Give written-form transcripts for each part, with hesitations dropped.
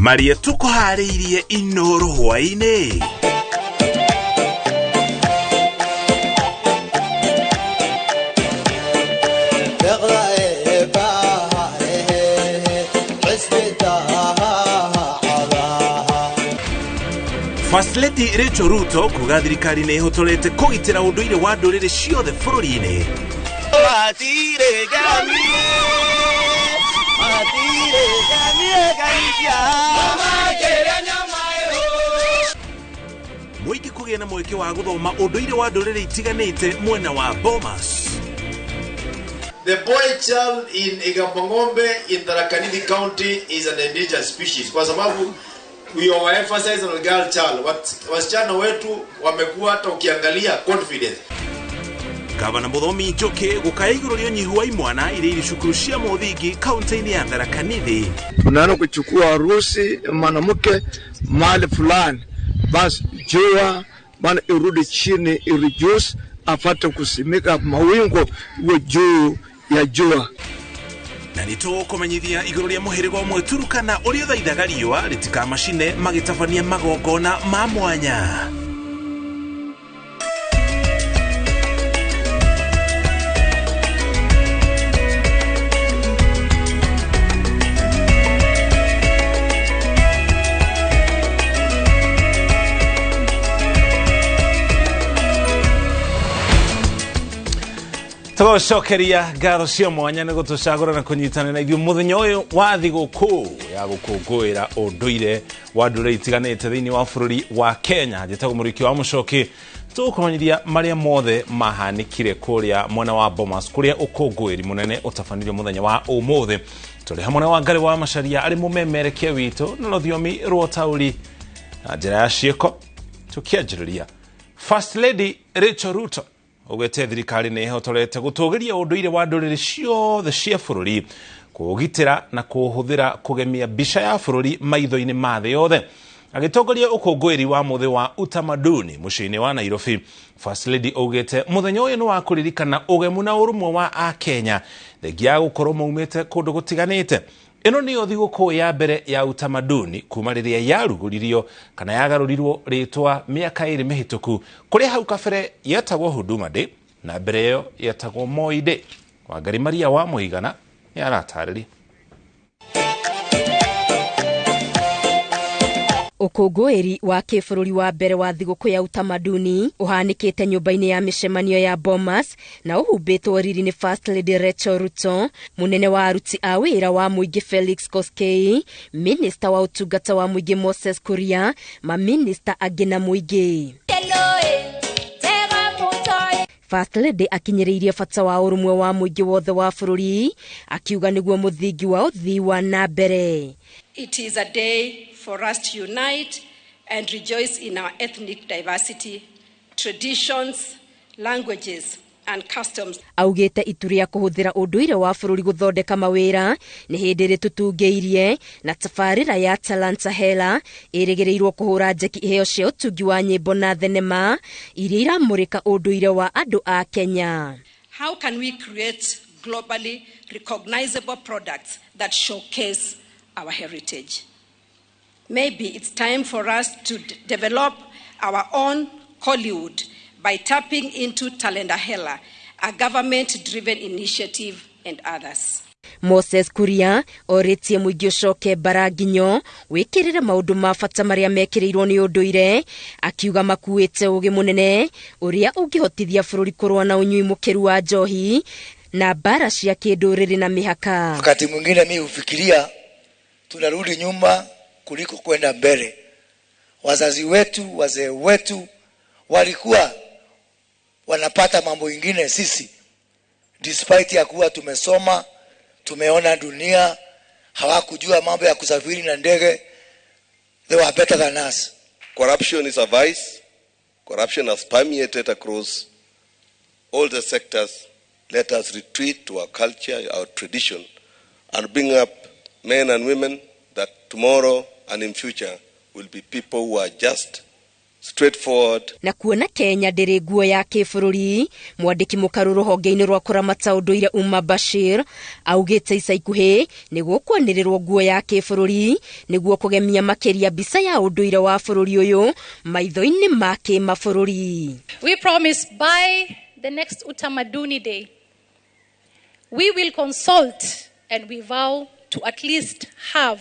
Maria tukuharĩirie Inoro hwaĩ-inĩ. First Lady Rachel Ruto kuga thirikari nĩ ĩhotorete kũgitĩra ũndũire wa ndũrĩrĩ ciothe bũrũri-inĩ. Mũingĩ kũgĩa na mweke wa gũthoma ũndũire wa ndũrĩrĩ itiganĩte mwena wa Bomas. The boy child in Igambang'ombe in Tharaka Nithi County is an endangered species kwa sababu we overemphasize on girl child. Wasichana wetu wamekuwa hata ukiangalia confidence. Gavana Muthomi Njuki gukaya igũrũ rĩa ũnyihu wa imwana iria irĩ cukuru cia mũthingi kaunti-inĩ ya Tharaka Nithi. Tunaenda kuchukua harusi mwanamke mahali fulani, basi jua bana irudi chini, ireduce apate kusimika mawingu iwe juu ya jua. Na nĩtũkũmenyithia igũrũ rĩa mũhĩrĩga ũmwe Turukana ũrĩa ũthaithaga riũa rĩtikamacine magĩtabania magongona ma mwanya. Tũgũcokeria ngatho cia mwanya nĩ gũtũcagũra na kũnyitana na ithuĩ mũthenya ũyũ wa thigũkũ ya gũkũngũĩra ũndũire wa ndũrĩrĩ itiganĩte thĩinĩ wa bũrũri wa Kenya. Njĩtagwo Mũrĩki wa Mũcoki, tũgũkũmenyithia marĩa mothe mahanĩkire kũrĩa mwena wa Bomas kũrĩa ũkũngũĩri mũnene ũtabanirio mũthenya wa ũmũthĩ. Tũrĩ hamwe na Wangari wa Macharia arĩ mũmemerekia witũ na rũthiomi rwa ũtaũri na njĩra ya ciĩko. Tũkĩanjĩrĩria, First Lady Rachel Ruto ugete thirikari nĩ ĩhotorete gũtũgĩria ũndũire wa ndũrĩrĩ ciothe cia bũrũri, kũũgitĩra na kũũhũthĩra kũgemia mbica ya bũrũri maitho-inĩ ma thĩ yothe. Agĩtongoria ũkũngũĩri wa mũthĩ wa utamaduni mũciĩ-inĩ wa Nairobi, First Lady augĩte mũthenya ũyũ nĩ wa kũririkana ũgemu na ũrũmwe wa Akenya thengia ya gũkorwo maumĩte kũndũ gũtiganĩte. Ĩno nĩyo thigũkũ ya mbere ya utamaduni kuma rĩrĩa yarugũririo kana yagarũrirwo rĩtwa mĩaka ĩrĩ mĩhĩtũku, kũrĩa hau kabere yetagwo Huduma Day na mbere ĩyo yetagwo Moi Day. Wangari Maria wa Mũigana nĩ aratarĩria. Ũkũngũĩri wa kĩbũrũri wa mbere wa thigũkũ ya utamaduni ũhanĩkĩte nyũmba-inĩ ya mĩcemanio ya Bomas na ũhumbĩtwo riri nĩ First Lady Rachel Ruto, mũnene wa aruti a wĩra wa mũingĩ Felix Koskei, minista wa ũtungata wa mũingĩ Moses Kuria, maminista angĩ na mũingĩ. First Lady akinyĩrĩirie bata wa ũrũmwe wa mũingĩ wothe wa bũrũri, akiuga nĩguo mũthingi wa ũthii wa na mbere. It is a day for us to unite and rejoice in our ethnic diversity, traditions, languages, and customs. Augĩte itu rĩa kũhũthĩra ũndũire wa bũrũri gũthondeka mawĩra nĩ hĩndĩ rĩtũtungĩirie na tabarĩra ya Talanta Hela ĩrĩgĩrĩirwo kũhũra njeki iheo cia ũtungi wa nyĩmbo na thenema iria iramũrĩka ũndũire wa andũ a Kenya. How can we create globally recognizable products that showcase our heritage? Maybe it's time for us to develop our own Hollywood by tapping into Talanta Hela, a government-driven initiative, and others. Moses Kuria orĩtie mũingĩ ũcoke mbara nginyo wĩkĩrĩre maũndũ ma bata marĩa mekĩrĩirwo nĩ ũndũire, akiuga makuĩte ũgĩ mũnene ũrĩa ũngĩhotithia bũrũri kũrũa na ũnyui mũkĩru wa njohi na mbara cia kĩndũrĩrĩ na mĩhaka. Wakati mwingine mi hufikiria tunarudi nyuma kuliko kwenda mbele. Wazazi wetu, wazee wetu walikuwa wanapata mambo ingine, sisi despite ya kuwa tumesoma, tumeona dunia, hawakujua mambo ya kusafiri na ndege. They were better than us. Corruption is a vice. Corruption has permeated across all the sectors. Let us retreat to our culture, our tradition, and bring up men and women that tomorrow and in future will be people who are just, straightforward. Na kuona Kenya ndĩrĩ nguo ya kĩbũrũri, mwandĩki mũkaru rũhonge-inĩ rwa kũramata ũndũire Umar Bashir augĩte ica ikuhĩ nĩguo kwanĩrĩrwo nguo ya kĩbũrũri nĩguo kũgemia makĩria mbica ya ũndũire wa bũrũri ũyũ maitho-inĩ ma kĩmabũrũri. We promise by the next Utamaduni Day, we will consult and we vow to at least have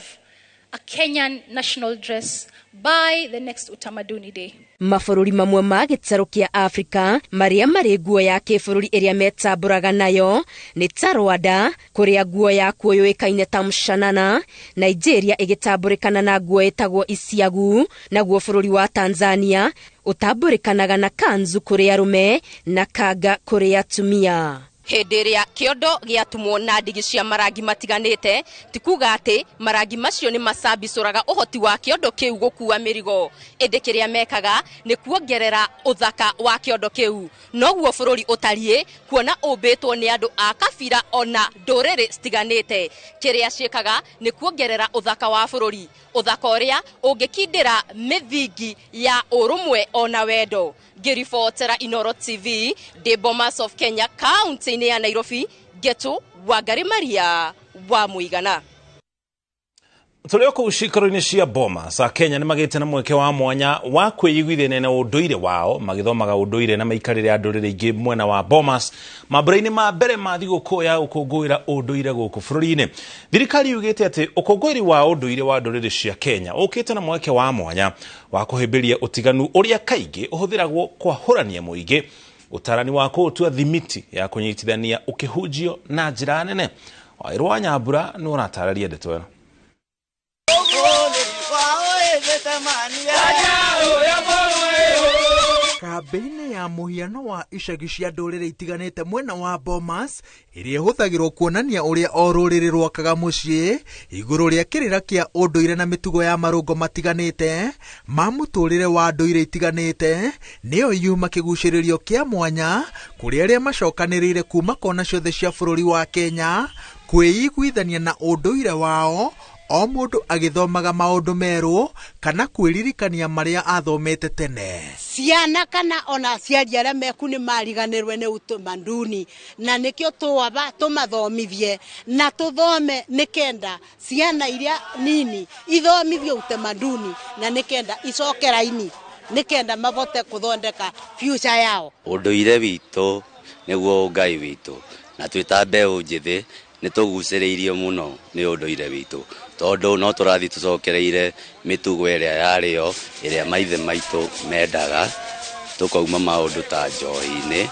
a Kenyan national dress by the next Utamaduni Day. Mabũrũri mamwe ma gĩtarũ kĩa Afrika marĩa marĩ nguo ya kĩbũrũri ĩrĩa metambũraga nayo nĩ ta Rwanda, kũrĩa nguo yakuo yũĩkaine ta mshanana, Nigeria ĩgĩtambũrĩkana na nguo ĩtagwo isiagu, naguo bũrũri wa Tanzania ũtambũrĩkanaga na kanzu kũrĩ arũme na kanga kũrĩ atumia. Hĩndĩ ĩrĩa kĩondo gĩatumwo na ndigi cia marangi matiganĩte, ti kuga atĩ marangi macio nĩ macambicũraga ũhoti wa kĩondo kĩu gũkua mĩrigo, ĩndĩ kĩrĩa mekaga nĩ kuongerera ũthaka wa kĩondo kĩu. Noguo bũrũri ũtariĩ, kuona ũmbĩtwo nĩ andũ a kabira ona ndũrĩrĩ citiganĩte. Kĩrĩa ciĩkaga nĩ kuongerera ũthaka wa bũrũri, ũthaka ũrĩa ũngĩkindĩra mĩthingi ya ũrũmwe ona wendo. Ngĩribotera Inooro TV ndĩ Bomas of Kenya, kaunti-inĩ ya Nairobi, Getu Wangari Maria wa Mũigana. Tũrĩ o kũu cikaro-inĩ cia Bomas, Akenya nĩ magĩte na mweke wa mwanya wa kwĩiguithania na ũndũire wao magĩthomaga ũndũire na maikarĩre ya ndũrĩrĩ ingĩ mwena wa Bomas mambũra-inĩ ma mbere ma thigũkũ ya gũkũngũĩra ũndũire gũkũ bũrũri-inĩ. Thirikari yugĩte atĩ ũkũngũĩri wa ũndũire wa ndũrĩrĩ cia Kenya ũkĩte na mweke wa mwanya wa kũhĩmbĩria ũtiganu ũrĩa kaingĩ ũhũthĩragwo kwahũrania mũingĩ, ũtarani wa kũũtua thimiti ya kũnyitithania ũkĩhunjio na njĩra nene. Wairũ wa Nyambura nĩ ũratarĩria ndeto ĩno. Kambĩinĩ ya mũhiano wa icagi cia ndũrĩrĩ itiganĩte mwena wa Bomas ĩrĩa ĩhũthagĩrwo kuonania ũrĩa o rũrĩrĩ rwakaga mũciĩ igũrũ rĩa kĩrĩra kĩa ũndũire na mĩtugo ya marũngo matiganĩte ma mũtũrĩre wa ndũire itiganĩte, nĩyo yuma kĩgucĩrĩrio kĩa mwanya kũrĩ arĩa macokanĩrĩire kuma kona ciothe cia bũrũri wa Kenya kwĩiguithania na ũndũire wao, o mũndũ agĩthomaga maũndũ merũ kana kwĩririkania marĩa athomete tene. Ciana kana ona aciari arĩa meku nĩ mariganĩrwe nĩ utamaduni, na nĩkĩo twaba tũmathomithie na tũthome nĩkenda ciana iria nini ithomithio utamaduni na nĩkenda icoke raini nĩkenda mabote kũthondeka future yao. Ũndũire witũ nĩguo Ngai witũ, na twĩ ta mbeũ njĩthĩ nĩ tũgucĩrĩirio mũno nĩ ũndũire witũ, tondũ no tũrathiĩ tũcokereire mĩtugo ĩrĩa yarĩo ĩrĩa maithe maitũ mendaga, tũkauma maũndũ ta njohi-inĩ,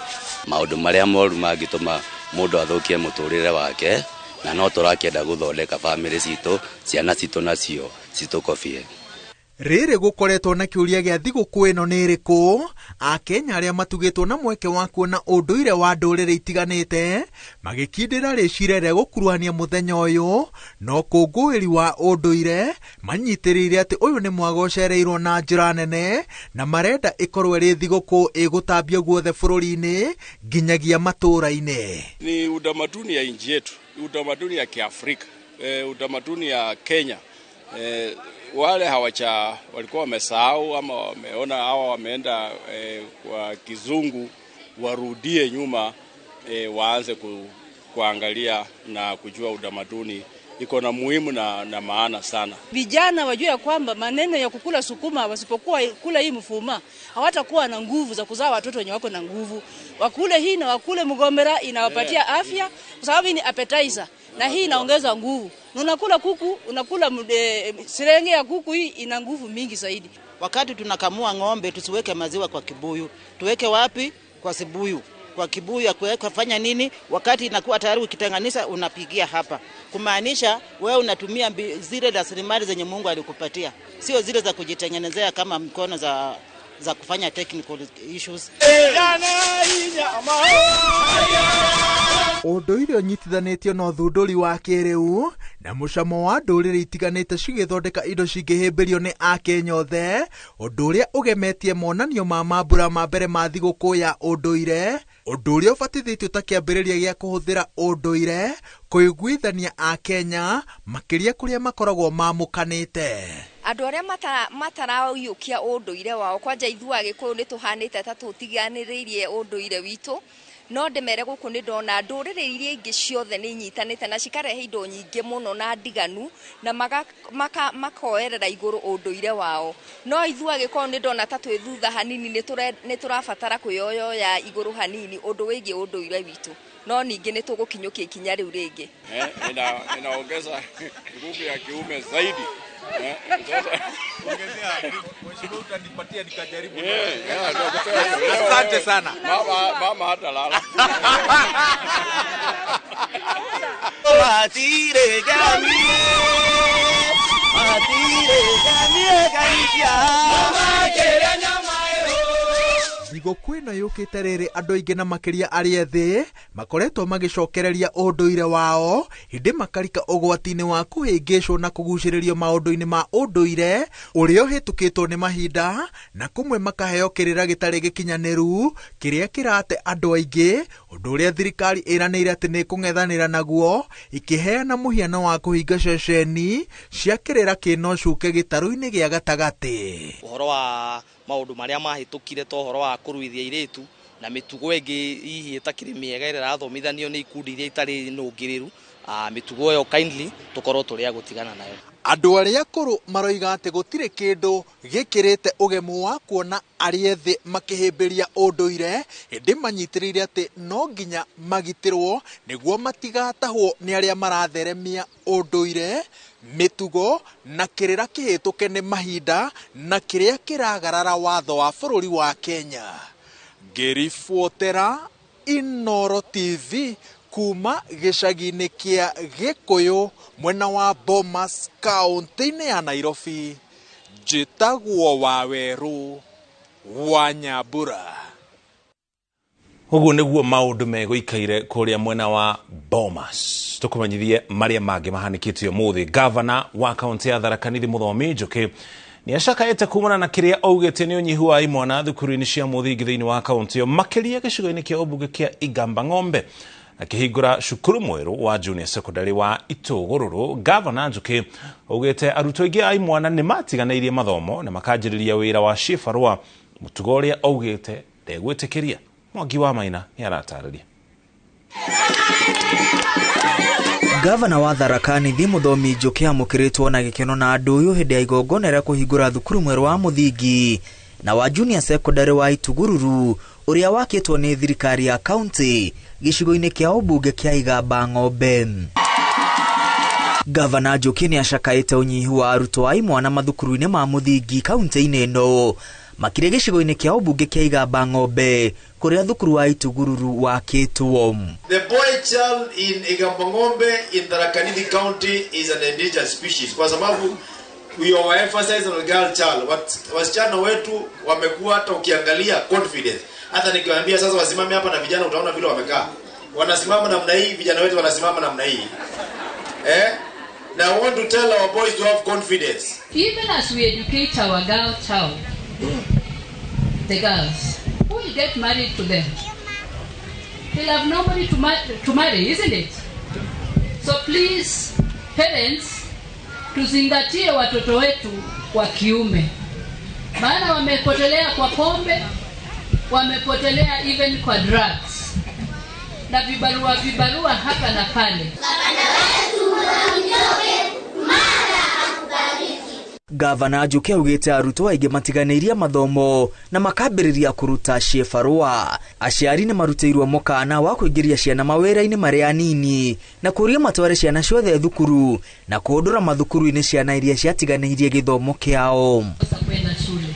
maũndũ marĩa moru mangĩtũma mũndũ athũkie mũtũrĩre wake, na no tũrakĩenda gũthondeka bamĩrĩ citũ, ciana citũ nacio citũkobie. Rĩrĩ gũkoretwo na kĩũria gĩa thigũkũ ĩno nĩ ĩrĩkũ, Akenya arĩa matugĩtwo na mweke wa kuona ũndũire wa ndũrĩrĩ itiganĩte magĩkindĩra rĩciria rĩa gũkuruhania mũthenya ũyũ na ũkũngũĩri wa ũndũire, manyitĩrĩire atĩ ũyũ nĩ mwaga ũcereirwo na njĩra nene na marenda ĩkorwo ĩrĩ thigũkũ ĩgũtambio guothe bũrũri-inĩ nginyagia matũũra-inĩ. Ni utamaduni ya nchi yetu, utamaduni ya Kiafrika, utamaduni ya Kenya. Wale hawacha walikuwa wamesahau ama wameona hawa wameenda kwa kizungu, warudie nyuma, waanze kuangalia na kujua utamaduni iko na muhimu na maana sana. Vijana wajue kwamba maneno ya kukula sukuma, wasipokuwa kula hii mfuma hawatakuwa na nguvu za kuzaa watoto wenye wako na nguvu. Wakule hii na wakule mgomera inawapatia afya, kwa sababu ni appetizer na hii inaongeza nguvu. Na unakula kuku, unakula sirenge ya kuku, hii ina nguvu mingi zaidi. Wakati tunakamua ng'ombe tusiweke maziwa kwa kibuyu. Tuweke wapi? Kwa sibuyu. Kwa kibuyu ya kuweka fanya nini? Wakati inakuwa tayari ukitenganisha unapigia hapa. Kumaanisha wewe unatumia zile rasilimali zenye Mungu alikupatia, sio zile za kujitengenezea kama mkono za kufanya technical issues. Ũndũire ũnyitithanĩtio na ũthundũri wa kĩrĩu na mũcamo wa ndũrĩrĩ itiganĩte cigĩthondeka indo cingĩhĩmbĩrio nĩ Akenya othe, ũndũ ũrĩa ũgemetie monanio ma mambura ma mbere ma thigũkũ ya ũndũire, ũndũ ũrĩa ũbatithĩtio ta kĩambĩrĩria gĩa kũhũthĩra ũndũire kũiguithania Akenya makĩria kũrĩa makoragwo mamũkanĩte. Andũ arĩa mataraiyũkia ũndũire wao, kwanja ithuĩ Agĩkũyũ nĩ tũhanĩte ta tũtiganĩrĩirie ũndũire witũ. No ndĩmere gũkũ nĩ ndona ndũrĩrĩ iria ingĩ ciothe nĩ inyitanĩte na cikarehe indo nyingĩ mũno na ndiganu na makoerera igũrũ ũndũire wao. No ithuĩ Agĩkũyũ nĩ ndona ta twĩ thutha hanini, nĩ tũrabatara kwĩyoyoya igũrũ hanini ũndũ wĩgiĩ ũndũire witũ. No ningĩ nĩ tũgũkinyũkia ikinya rĩu rĩngĩ. Inaongeza nguvu ya kiume zaidi. Utanipatia nikajaribu. Asante sana. Mama hata lala. Thigũkũ ĩno yũkĩte rĩrĩ andũ aingĩ na makĩria arĩa ethĩ makoretwo magĩcokereria ũndũire wao hĩndĩ makarika ũgwati-inĩ wa kũhĩngĩcwo na kũgucĩrĩrio maũndũ-inĩ ma ũndũire ũrĩa ũhĩtũkĩtwo nĩ mahinda, na kũmwe makaheo kĩrĩra gĩtarĩ gĩkinyanĩru kĩrĩa kĩrate andũ aingĩ, ũndũ ũrĩa thirikari ĩranĩire atĩ nĩ ĩkũng'ethanĩra naguo ikĩheana mũhiano wa kũhinga ceceni cia kĩrĩra kĩna ũcuke gĩtarũ-inĩ gĩa gatagatĩ. Ũhoro wa maũndũ marĩa mahĩtũkire ta ũhoro wa kũruithia airĩtu na mĩtugo ĩngĩ hihi ĩtakĩrĩ mĩega ĩrĩa ĩrathomithanio nĩ ikundi iria itarĩ nũngĩrĩru, mĩtugo ĩyo kindly tũkorwo tũrĩ a gũtigana nayo. Andũ arĩa akũrũ maroiga atĩ gũtirĩ kĩndũ gĩkĩrĩte ũgemu wa kuona arĩa ethĩ makĩhĩmbĩria ũndũire, hĩndĩ manyitĩrĩire atĩ no nginya magitĩrwo nĩguo matigatahwo nĩ arĩa maratheremia ũndũire, mĩtugo na kĩrĩra kĩhĩtũke nĩ mahinda na kĩrĩa kĩragarara watho wa bũrũri wa Kenya. Ngĩribotera Inooro TV kuma gĩcagi-inĩ kĩa Gĩkũyũ mwena wa Bomas kaũntĩ-inĩ ya Nairobi, njĩtagwo Wawerũ wa Nyambura. Ũguo nĩguo maũndũ megũikaire kũrĩa mwena wa Bomas. Tũkũmenyithie marĩa mangĩ mahanĩkĩte ũmũthĩ. Gavana wa kaũntĩ ya Tharaka Nithi Mũthomi Njũkĩ nĩacakaĩte kumana na kĩrĩa augĩte nĩ ũnyihu wa imwana thukuru-inĩ cia mũthingi thĩinĩ wa kaũntĩ ĩyo, makĩria gĩcigo-inĩ kĩa ũmbunge kĩa Igamba Ng'ombe. Akĩhingũra cukuru mwerũ wa junior secondary wa Itũgũrũrũ, Gavana Njũkĩ augĩte arutwo aingĩ a imwana nĩ matiganĩirie mathomo na makanjĩrĩria wĩra wa cibarũa, mũtugo ũrĩa augĩte ndegwĩtĩkĩria. Mwangi wa Maina nĩ aratarĩria. Gavana wa Tharaka Nithi Mũthomi Njũkĩ amũkĩrĩtwo na gĩkeno na andũ ũyũ hĩndĩ ya igongona rĩa kũhingũra thukuru mwerũ wa mũthingi na wa junior secondary wa Itugururu ũrĩa wakĩtwo nĩ thirikari ya kaunti gĩcigo-inĩ kĩa ũmbunge kĩa Igamba Ng'ombe. Gavana Njũkĩ nĩ acakaĩte ũnyihu wa arutwo a imwana mathukuru-inĩ ma mũthingi kaunti-inĩ ĩno, makĩria gĩcigo-inĩ kĩa ũmbunge kĩa Igamba Ng'ombe kũrĩa thukuru wa Itugururu wakĩtwo. The boy child in Igamba Ng'ombe in Tharaka Nithi County is an endangered species kwa sababu we overemphasize on girl child. Wasichana wetu wamekuwa, hata ukiangalia confidence, hata nikiwaambia sasa wasimame hapa na vijana, utaona vile wamekaa, wanasimama namna hii, vijana wetu wanasimama namna hii. Now I want to tell our boys to have confidence. Even as we educate our girl child, the girls, who will get married to them? They'll have nobody to marry, isn't it? So please, parents, tuzingatie watoto wetu wa kiume. Maana wamepotelea kwa pombe, wamepotelea even kwa drugs. Na vibarua hapa na pale. Gavana Njũkĩ augĩte arutwo aingĩ matiganĩirie mathomo na makambĩrĩria kũruta cibarũa. Aciari nĩ marutĩirwo mũkana wa kũingĩria ciana mawĩra-inĩ marĩa anini na kũria matware ciana ciothe thukuru na kũhũndũra mathukuru-inĩ ciana iria ciatiganĩirie gĩthomo kĩao.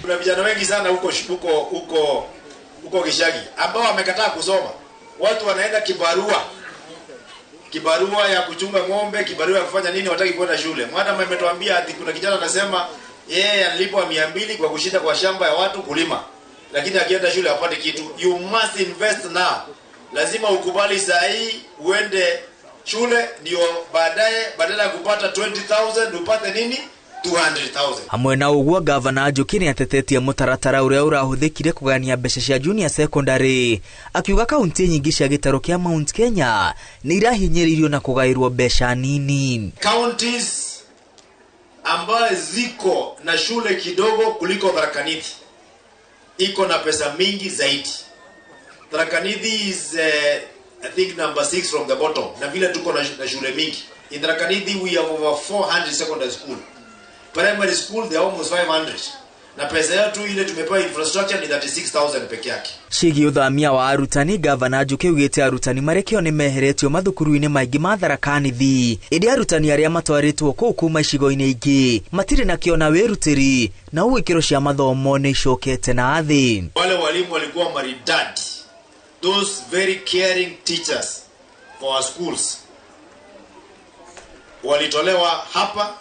Kuna vijana wengi sana huko huko huko Gishagi ambao wamekataa kusoma. Watu wanaenda kibarua ya kuchunga ng'ombe, kibarua ya kufanya nini, wataki kwenda shule. Madam ametuambia ati kuna kijana anasema yeye analipwa 200 kwa kushinda kwa shamba ya watu kulima, lakini akienda shule hapati kitu. You must invest now. Lazima ukubali saa hii uende shule ndio baadaye badala ya kupata 20,000 upate nini 200,000. Hamwe na ũguo Gavana Njũkĩ nĩatetetie mũtaratara ũrĩa ũrahũthĩkire kũgania mbeca cia junior secondary, akiuga kaunti nyingĩ cia gĩtarũ kĩa Mount Kenya nĩ irahinyĩrĩirio na kũgaĩrwo mbeca nini. Counties ambaye ziko na shule kidogo kuliko Tharaka Nithi iko na pesa mingi zaidi. Tharaka Nithi is I think number 6 from the bottom, na vile tuko na shule mingi. In Tharaka Nithi we have over 400 secondary school. Primary school they are almost 500. Na pesa yetu ile tumepewa infrastructure ni 36,000 peke yake. Ciĩgiĩ ũthamia wa arutani, Gavana Njuki augĩte arutani marekio nĩ meheretio mathukuru-inĩ maingĩ ma Tharaka Nithi, ĩndĩ arutani arĩa matwarĩtwo kũu kuma icigo-inĩ ingĩ matirĩ na kĩo na wĩrutĩri, na ũguo ikĩro cia mathomo nĩ icokete na thĩ. Wale walimu walikuwa maridadi, those very caring teachers for our schools walitolewa hapa,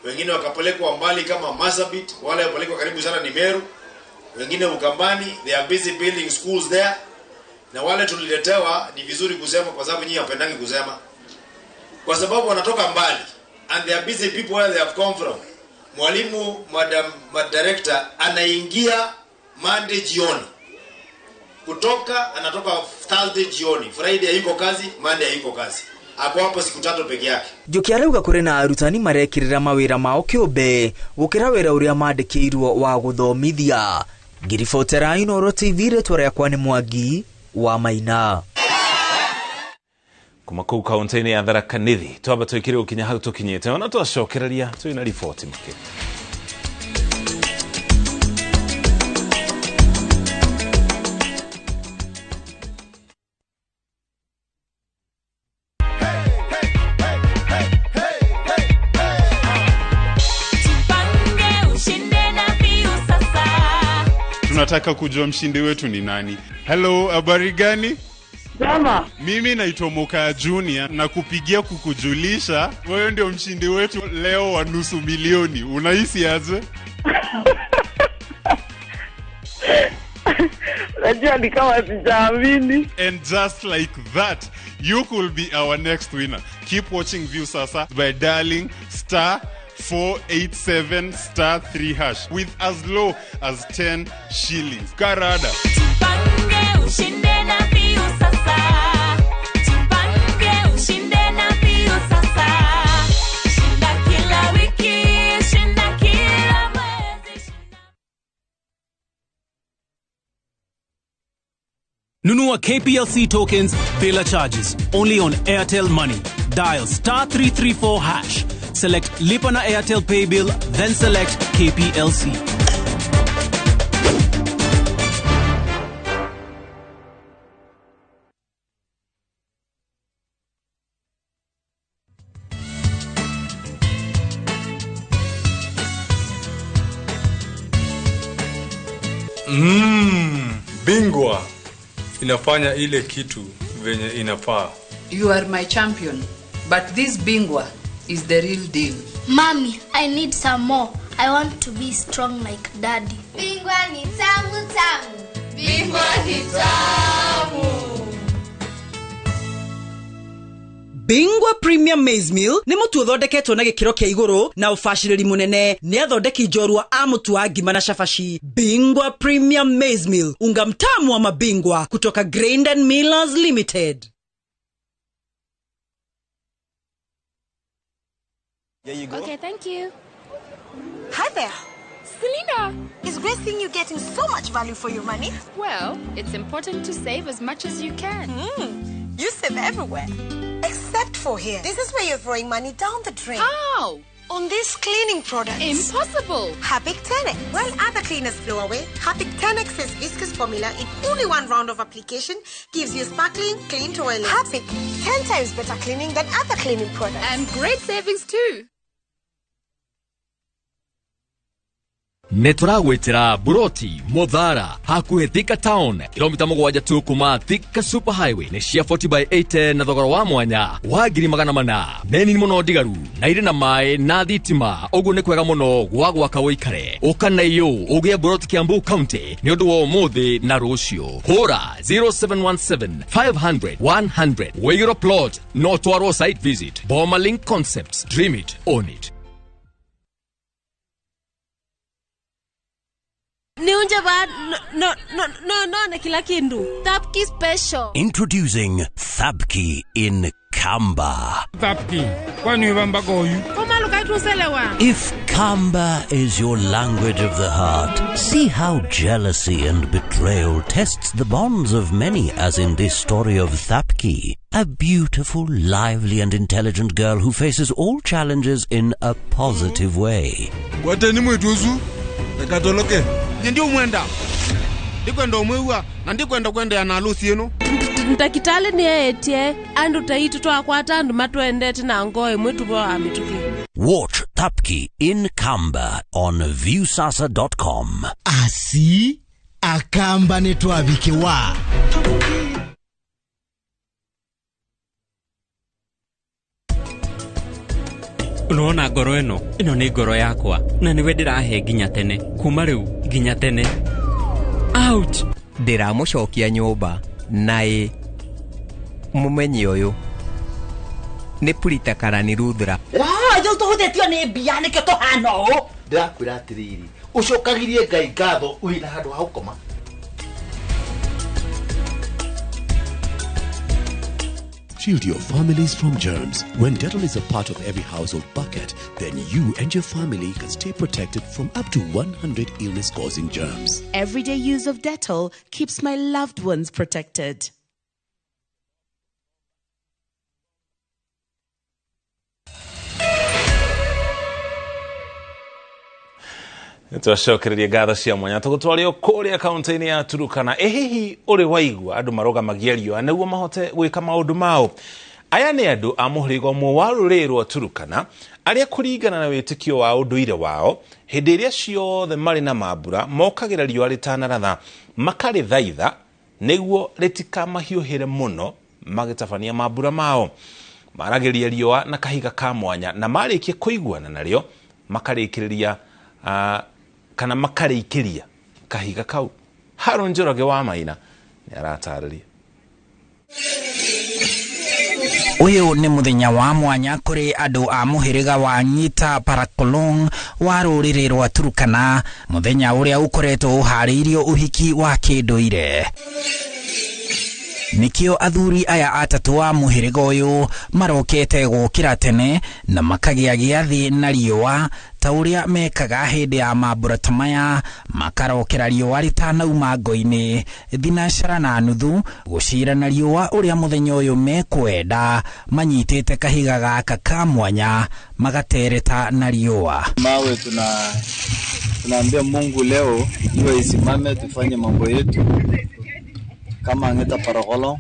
wengine wakapelekwa mbali kama Marsabit, wale wapelekwa karibu sana ni Meru, wengine Ukambani. They are busy building schools there. Na wale tuliletewa, ni vizuri kusema kwa sababu nyinyi hapendangi kusema, kwa sababu wanatoka mbali and they are busy people where they have come from. Mwalimu madam director anaingia Monday jioni, kutoka anatoka Thursday jioni, Friday hayuko kazi, Monday hayuko kazi, ako hapo siku tatu peke yake. Njuki arauga kũrĩ na arutani marekĩrĩra mawĩra mao kĩũmbe gũkĩra wĩra ũrĩa mandĩkĩirwo wa gũthomithia. Ngiribotera Inooro TV, rĩtwa rĩakwa nĩ Mwangi wa Maina. Kuma kũu kaunti-inĩ ya Tharaka Nithi twamba twĩkĩre gũkinya hau tũkinyĩte, ona twacokereria twĩna riboti makĩria. Tunataka kujua mshindi wetu ni nani. Hello, habari gani? Jama. Mimi naitwa Moka Junior na kupigia kukujulisha wewe ndio mshindi wetu leo wa 500,000. Unahisi aje? Najua ni kama sijaamini. And just like that, you could be our next winner. Keep watching Viusasa by dialing star 487 star 3 hash with as low as 10 shillings. Karada. Tupange ushinde na Viusasa. Tupange ushinde na Viusasa. Shinda kila wiki, shinda kila mwezi. Nunua KPLC tokens bila charges only on Airtel Money. Dial star 334 hash. Select Lipa na Airtel Pay Bill, then select KPLC. Bingwa inafanya ile kitu venye inafaa. You are my champion, but this Bingwa is the real deal. Mommy, I need some more. I want to be strong like Daddy. Bingwa ni tamu tamu. Bingwa ni tamu. Bingwa Premium Maize Meal nĩ mũtu ũthondeketwo na gĩkĩro kĩa igũrũ na ũbacĩrĩri mũnene nĩ athondeki njorua a mũtu wa ngima na cabaci. Bingwa Premium Maize Meal, unga mtamu wa mabingwa kutoka Grain and Millers Limited. There you go. Okay, thank you. Hi there. Selena! It's great seeing you getting so much value for your money. Well, it's important to save as much as you can. You save everywhere. Except for here. This is where you're throwing money down the drain. How? On these cleaning products. Impossible! Harpic 10X. While other cleaners blow away, Harpic 10X's viscous formula in only one round of application gives you sparkling, clean toilet. Harpic, 10 times better cleaning than other cleaning products. And great savings too. Nĩ tũragwĩtĩra Buroti Muthara hakuhĩ Thika Town, kilomita 7 tu kuma Thika Super Highway. Nĩ cia 40 by 80 na thogora wa mwanya wa 400,000. Nĩ nini mũno ndigaru na irĩ na maĩ na thitima, ũguo nĩ kwega mũno gwa gwaka ũikare. Ũka na iyũ ũgĩe Buroti Kiambu County nĩ ũndũ wa ũmũthĩ na rũciũ. Hũra 0717 500 100. Wĩigĩrwo plot no twarwo site visit. Boma Link Concepts, dream it, own it. Niunje ba no no no no na kila kindu. Thapki special. Introducing Thapki in Kamba. Thapki. Kwani wamba goyu? Koma luka If Kamba is your language of the heart, see how jealousy and betrayal tests the bonds of many, as in this story of Thapki, a beautiful, lively and intelligent girl who faces all challenges in a positive way. Ndakitali ni etie andu taitu twakwata andu matwendete na ngoe mwitu bo amituki. Watch Thapki in Kamba on viewsasa.com. Asi akamba ni twabikiwa. Unaona ngoro ĩno ĩno nĩ ngoro yakwa na nĩwe ndĩrahe nginya tene kuma rĩu nginya tene. Ouch! Ndĩramũcokia nyũmba na ĩ mũmenyi ũyũ nĩ Purita Karani Ruthra. Ithuĩ tũhutĩtio nĩ mbia nĩkĩo tũhana ũũ. Ndĩrakwĩra atĩrĩrĩ, ũcokagirie Ngai ngatho wĩna handũ ha gũkoma. Shield your families from germs. When Dettol is a part of every household bucket, then you and your family can stay protected from up to 100 illness-causing germs. Everyday use of Dettol keeps my loved ones protected. Twacokereria ngatho cia mwanya tũgũtwario kũrĩa kaunti-inĩ ya Turukana. Ĩ hihi ũrĩ waigua andũ marũgamagia riũa nĩguo mahote gwĩka maũndũ mao? Aya nĩ andũ a mũhĩrĩga ũmwe wa rũrĩrĩ rwa Turukana arĩa kũringana na wĩtĩkio wa ũndũire wao hĩndĩ ĩrĩa ciothe marĩ na mambura mokagĩra riũa rĩtanaratha makarĩthaitha nĩguo rĩtikamahiũhĩre mũno magĩtabania mambura mao. Maragĩria riũa na kahiga ka mwanya na marĩkia kũiguana narĩo makarĩkĩrĩria kana makarĩikĩria kahiga kau. Harun Njoroge wa Maina nĩ aratarĩria. Ũyũ nĩ mũthenya wa mwanya kũrĩ andũ a mũhĩrĩga wa Nyita Parakolong wa rũrĩrĩ rwa Turukana, mũthenya ũrĩa ũkoretwo ũharĩirio ũhiki wa kĩndũire. Nikio athuri aya atatũ a mũhĩrĩga ũyũ marokete gũkĩra tene na makagĩa gĩathĩ na riũa ta ũrĩa mekaga hĩndĩ ya mambura ta maya, makarokera riũa rĩtanauma ngo-inĩ thinacara na nuthu gũcira na riũa ũrĩa mũthenya ũyũ mekwenda, manyitĩte kahiga gaka ka mwanya magatereta na riũa. Mawe tunaambia Mungu leo iwe isimame tufanye mambo yetu kama Ngeta Paragolo.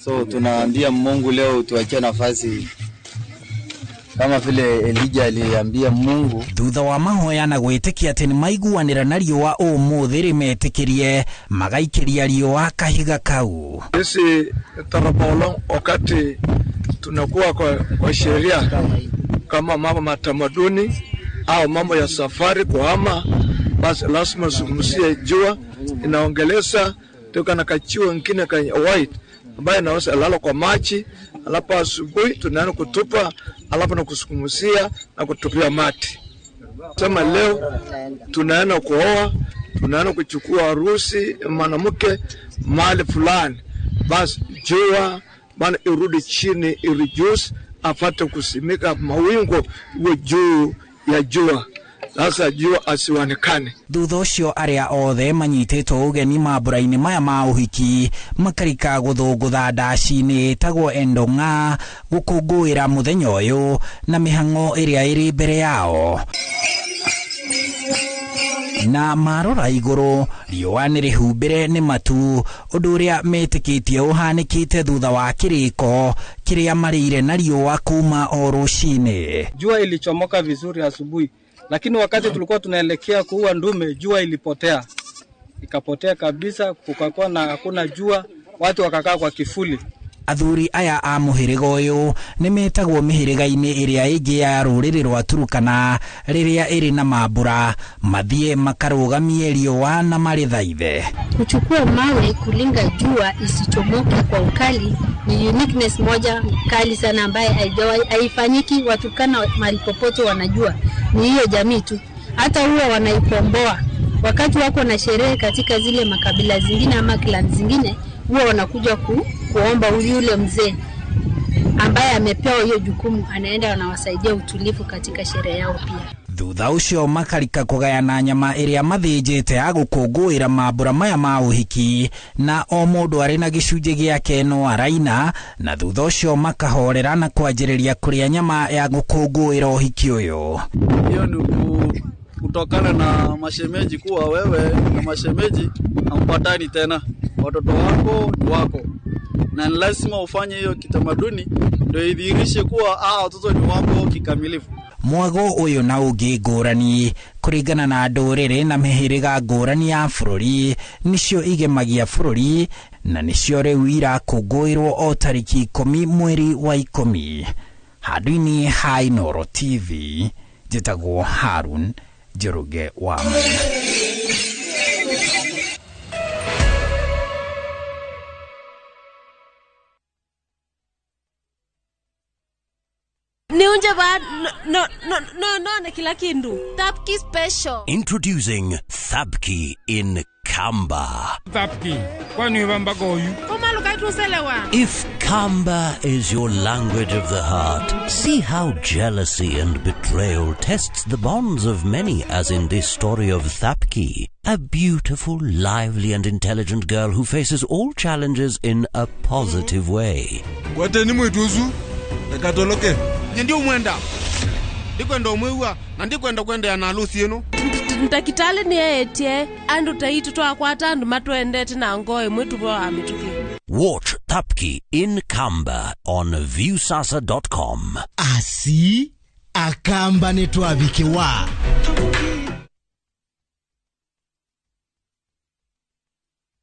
So tunaambia Mungu leo tuachie nafasi kama vile Elijah aliambia Mungu. Thutha wa mahoya na gwĩtĩkia atĩ nĩmaiguanĩra na riũa ũmũthĩ rĩmetĩkĩrie magaikĩria riũa kahiga kau. Sisi Tarapolong wakati tunakuwa kwa sheria kama mambo matamaduni au mambo ya safari kuhama, basi lazima zungumzie jua inaongeleza toka na kachiwa ngine ka white ambaye inaweza lala kwa maji, alapo asubuhi tunaanza kutupa, alapo na kusukumuzia na kutupia mati. Sema leo tunaenda kuoa, tunaenda kuchukua harusi mwanamke mahali fulani, basi jua bana irudi chini, ireduce afate kusimika mawingu iwe juu ya jua. Sasa jua asiwanekane. Thutha ũcio arĩa othe manyitĩtwo ũgeni mambura-inĩ maya ma ũhiki makarika gũthũngũtha ndaci-inĩ ĩtagwo endong'a gũkũngũĩra mũthenya ũyũ na mĩhang'o ĩrĩa ĩrĩ mbere yao. Na marora igũrũ riũa nĩ rĩhumbĩre nĩ matu, ũndũ ũrĩa metĩkĩtie ũhanĩkĩte thutha wa kĩrĩko kĩrĩa marĩire na riũa kuma o rũcinĩ. Jua ilichomoka vizuri asubuhi, lakini wakati tulikuwa tunaelekea kuua ndume jua ilipotea. Ikapotea kabisa, kukakuwa na hakuna jua, watu wakakaa kwa kifuli. Athuri aya a mũhĩrĩga ũyũ nĩ metagwo mĩhĩrĩga-inĩ ĩrĩa ĩngĩ ya rũrĩrĩ rwa Turukana rĩrĩa ĩrĩ na mambura mathiĩ makarũgamie riũa na marĩthaithe. Kuchukua mawe kulinga jua isichomoke kwa ukali ni uniqueness moja kali sana ambaye haifanyiki. Waturkana mahali popote wanajua ni hiyo jamii tu, hata huwa wanaikomboa wakati wako na sherehe katika zile makabila zingine ama clan zingine, huwa wanakuja kuomba yule mzee ambaye amepewa hiyo jukumu anaenda anawasaidia utulivu katika sherehe yao pia. Thutha ũcio makarika kũgayana nyama ĩrĩa mathĩnjĩte ya gũkũngũĩra mambura maya ma ũhiki, na o mũndũ arĩ na gĩcunjĩ gĩake no araina, na thutha ũcio makahorera na kwanjĩrĩria kũrĩa nyama ya gũkũngũĩra ũhiki ũyũ. Hiyo ni kutokana na mashemeji kuwa wewe na mashemeji hampatani tena, watoto wako ni wako, na ni lazima ufanye hiyo kitamaduni ndio idhihirishe kuwa watoto ni wako kikamilifu. Mwago ũyũ na ũngĩ ngũrani kũringana na ndũrĩrĩ na mĩhĩrĩga ngũrani ya bũrũri nĩcio igemagia bũrũri na nĩcio rĩu irakũngũĩrwo o tarĩki 10 mweri wa 10. Handũ-inĩ ha Inooro TV njĩtagwo Harun Njoroge wa Maina. Niunje ba no no no no na kila kindu. Thapki special. Introducing Thapki in Kamba. Thapki, kwani wamba goyu? Koma lukatuselewa. If Kamba is your language of the heart, see how jealousy and betrayal tests the bonds of many, as in this story of Thapki, a beautiful, lively and intelligent girl who faces all challenges in a positive way. Gwateni mwituzu, nakatoloke. Ndio mwenda. Ndikwenda umwewa na ndikwenda kwenda na harusi yenu. Ntakitale ni etie andu taitu twakwata andu matwendete na ngoe mwitu bwa amituki. Watch Thapki in Kamba on viewsasa.com. Asi akamba netwabikiwa.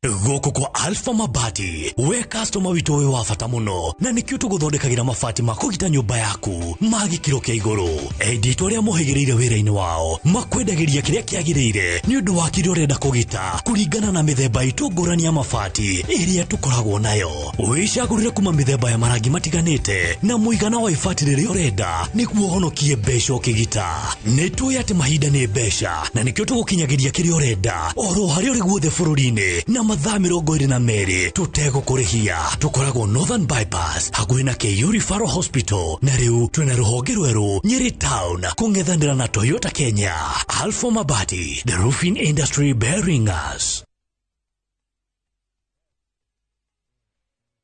Gũkũ kwa Alpha Mabati we customer witũ wĩ wa bata mũno na nĩkĩo tũgũthondekagĩra mabati ma kũgita nyũmba yaku ma gĩkĩro kĩa igũrũ. Enditũ arĩa mohĩgĩrĩire wĩra-inĩ wao makwendagĩria kĩrĩa kĩagĩrĩire nĩ ũndũ wa kĩrĩa ũrenda kũgita kũringana na mĩthemba itũ ngũrani ya mabati ĩrĩa tũkoragwo nayo. Wĩcagũrĩre kuma mĩthemba ya marangi matiganĩte na mũigana wa ibati rĩrĩa ũrenda nĩguo ũhonokie mbeca ũkĩgita. Nĩ tũĩ atĩ mahinda nĩ mbeca na nĩkĩo tũgũkinyagĩria kĩrĩa ũrenda oro harĩa ũrĩ guothe bũrũri-inĩ na mathaa 22 tũtegũkũrĩhia. Tũkoragwo Northern Bypass hakuhĩ na KU Referral Hospital na rĩu twĩna rũhonge rwerũ Nyeri Town kũng'ethanĩra na Toyota Kenya. Alpha Mabati, the roofing industry bearing us.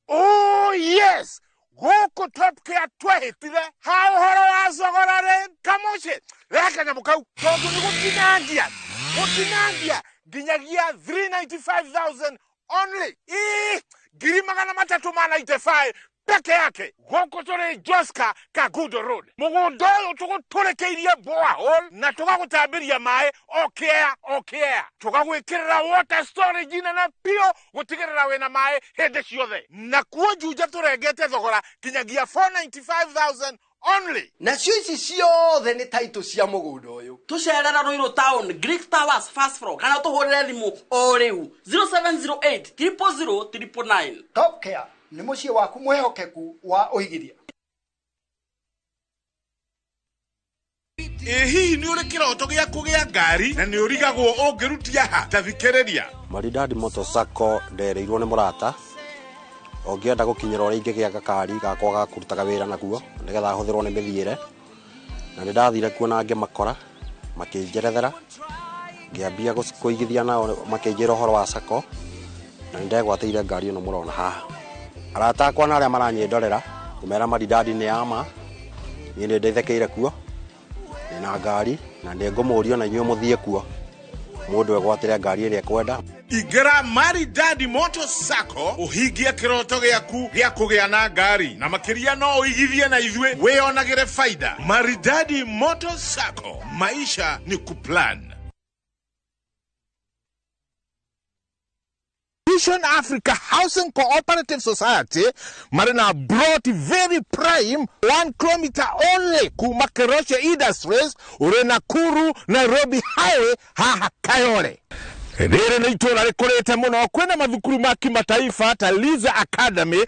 Oh yes, gũkũ Top Care twehĩtire ha ũhoro wa thogora rĩ kamũciĩ reke nyamũ kau tondũ nĩ gũtinangia nginyagia 395,000 only. 395,000 peke yake. Gũkũ tũrĩ Joska Kagudo Road. Mũgũnda ũyũ tũgũtũrĩkĩirie borehole na tũgagũtambĩria maĩ o kĩa. Tũgagwĩkĩrĩra water storage nene biũ gũtigĩrĩra wĩna maĩ hĩndĩ ciothe. Na kuo Juja tũrengete thogora nginyagia 495,000 only. Nacio ici ciothe nĩ taitũ cia mũgũnda ũyũ. Tũcerera Ruiru Town, Greek Towers first floor, kana tũhũrĩre thimũ o rĩu 0708 000 999. Top Care nĩ mũciĩ waku mwĩhokeku wa ũigithia. Ĩ hihi nĩ ũrĩ kĩroto gĩa kũgĩa ngari na nĩ ũrigagwo ũngĩrutia ha? Ta thikĩrĩria. Maridadi Motor Sacco ndereirwo nĩ mũrata ũngĩenda gũkinyĩra ũrĩa ingĩgĩa gakari gakwa ga kũrutaga wĩra nakuo nĩgetha hũthĩrwo nĩ mĩthiĩre, na nĩ ndathire kuo na ngĩmakora makĩnjerethera, ngĩambia kũigithia nao makĩnjĩra ũhoro wa Sacco na nĩ ndegwatĩire ngari ĩno mũrona haha. Arata akwa na arĩa maranyĩndorera ngũmera Maridadi nĩ ya ma, niĩ nĩ ndeithĩkĩire kuo, ndĩna ngari na nĩ ngũmũria ona inyuĩ mũthiĩ kuo mũndũ egwatĩre ngari ĩrĩa ekwenda. Ingĩra Maridadi Motor Sacco ũhingie kĩroto gĩaku gĩa kũgĩa na ngari na makĩria no ũigithie na ithuĩ wĩyonagĩre faida. Maridadi Motor Sacco, maisha ni kuplan. Vision Africa Housing Cooperative Society marĩ na plot very prime 1 kilometer only kuma Keroche Industries ũrĩ Nakuru Nairobi Highway haha Kayole. Rĩrĩ nĩ itũũra rĩkũrĩte mũno, kwĩna mathukuru ma kimataifa ta Liza Academy.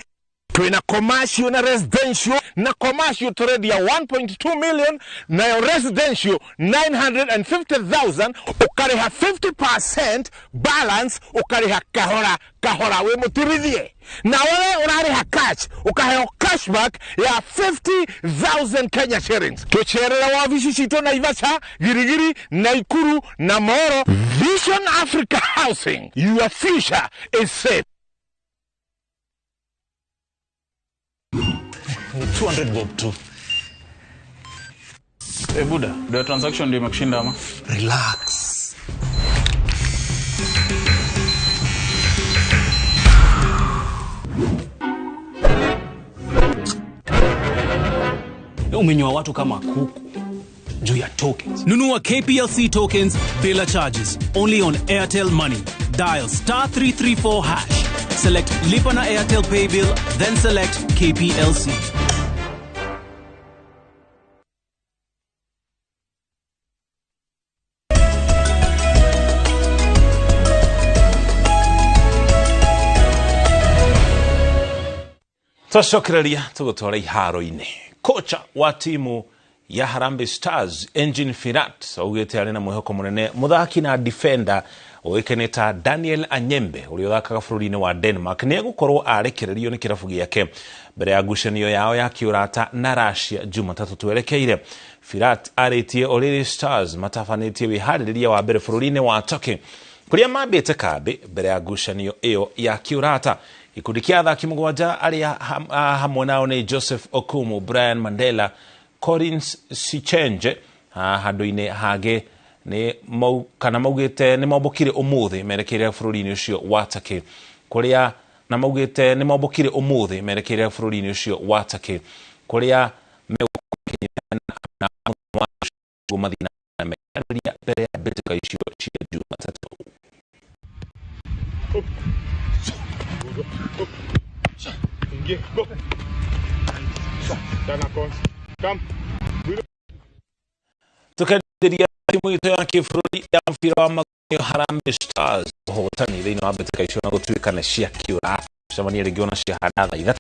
Twina commercial na residential, na commercial turendia 1.2 million, nayo residential 950,000, ukariha 50% balance, ukariha kahora kahora wi mutirithie. Na wewe urariha cash, ukaheo cashback ya 50,000 Kenya shillings. Tucerera wabici citũ Naivasha, Girigiri, Naikuru na Moro. Vision Africa Housing, your future is safe. 200 bob tu. Eh, buda, ndio transaction ndio imekushinda ama? Relax. Umenyoa watu kama kuku juu ya tokens. Nunua KPLC tokens bila charges only on Airtel Money. Dial star 334 hash. Select Lipa na Airtel Pay Bill, then select KPLC. Twacokereria tũgũtwara iharo-inĩ. Kocha wa timu ya Harambee Stars Engin Firat augĩte arĩ na mwĩhoko mũnene mũthaki na defender ũĩkaine ta Daniel Anyembe ũrĩa ũthakaga bũrũri-inĩ wa Denmark nĩ egũkorwo arekererio nĩ kĩrabu gĩake mbere ya ngucanio yao ya kĩũrata na Russia Jumatatũ twerekeire. Firat arĩtie Oriri Stars matabanĩtie wĩharĩrĩria wa mbere bũrũri-inĩ wa Turkey kũrĩa mambĩte kambĩ mbere ya ngucanio ĩyo ya kĩũrata. Gĩkundi kĩa athaki mũgwanja arĩa hamwe nao nĩ Joseph Okumu, Brian Mandela, Collins Sichenje handũ-inĩ hangĩ nĩ kana maugĩte nĩ mombũkire ũmũthĩ merekeire bũrũri-inĩ ũcio wa Turkey kũrĩa na maugĩte nĩ mombũkire ũmũthĩ merekeire bũrũri-inĩ ũcio wa Turkey kũrĩa megũkinyana mathiĩ na meharĩria mbere ya mbĩtĩka icio cia Jumatatũ. Tukenderia timu itũ ya kĩbũrũri ya mũbira wa magũrũ Harambee Stars ũhotani thĩinĩ wa mbĩtĩka icio na gũtuĩka nĩ cia kĩũrata cemania rĩngĩ ona ciahana thaa 3.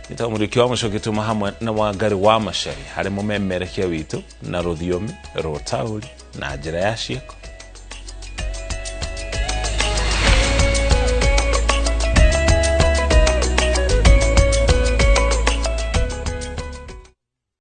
Nĩtagwo Mũriũki wa Mũcoki tuma hamwe na Wangari wa Macari harĩ mũmemerekia witũ na rũthiomi rwa ũtaũri na njĩra ya ciĩko.